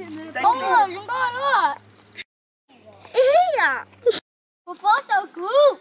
Zoo nkauj lawm. Ib yam. Puas pom tau kuv?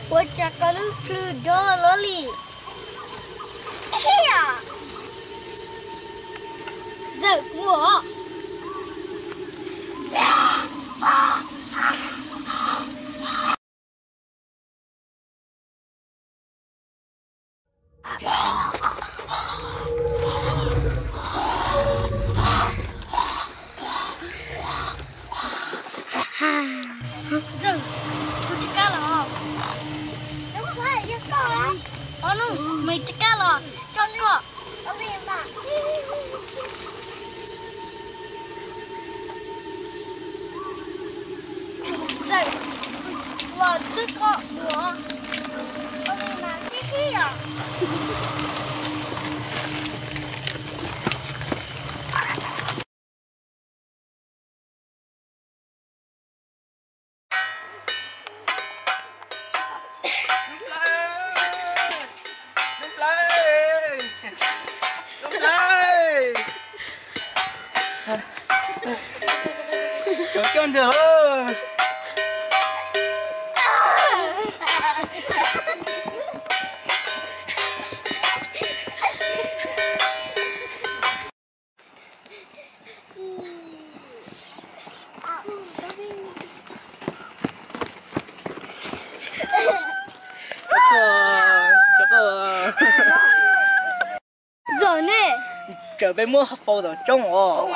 Ua cas koj lub plhws do lawm li? Ntxawm kuv os. Ntxawm, kuv rov qab los. Ob nus, maiv rov qab los, tso nws os. Ntxawm, los txog koj ua. Cov coj ntxawg. Ntxawm ne, tseem peb muab faus tom roob os.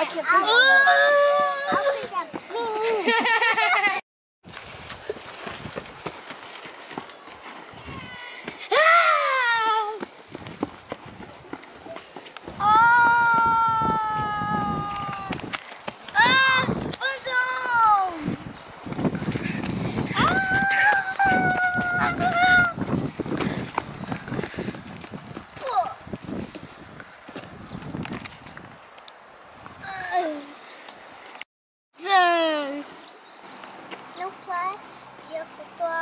Ntxawm, nub plhaib yog kuv tua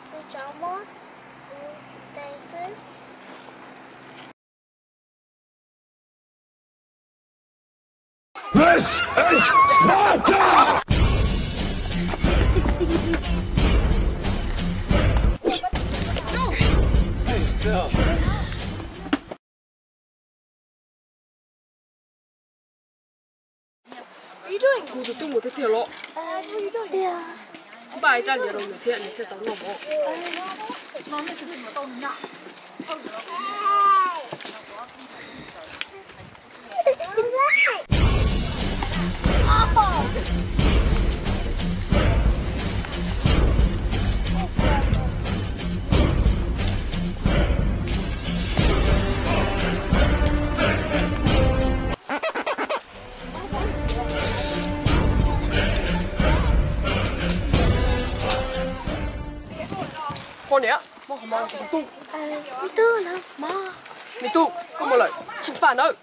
tus tsov muab kuv tes xwb. This is Sparta! Kuv tus tub mus tiag tiag los. Npaj ib rab liav rau nws thiab nws thiaj tau noj mov. Poj niam, muab qhov mov rau kuv tus tub. Me tub, koj mus lawm, tsheej paj nawb.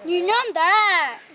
Nws nyob ntawd.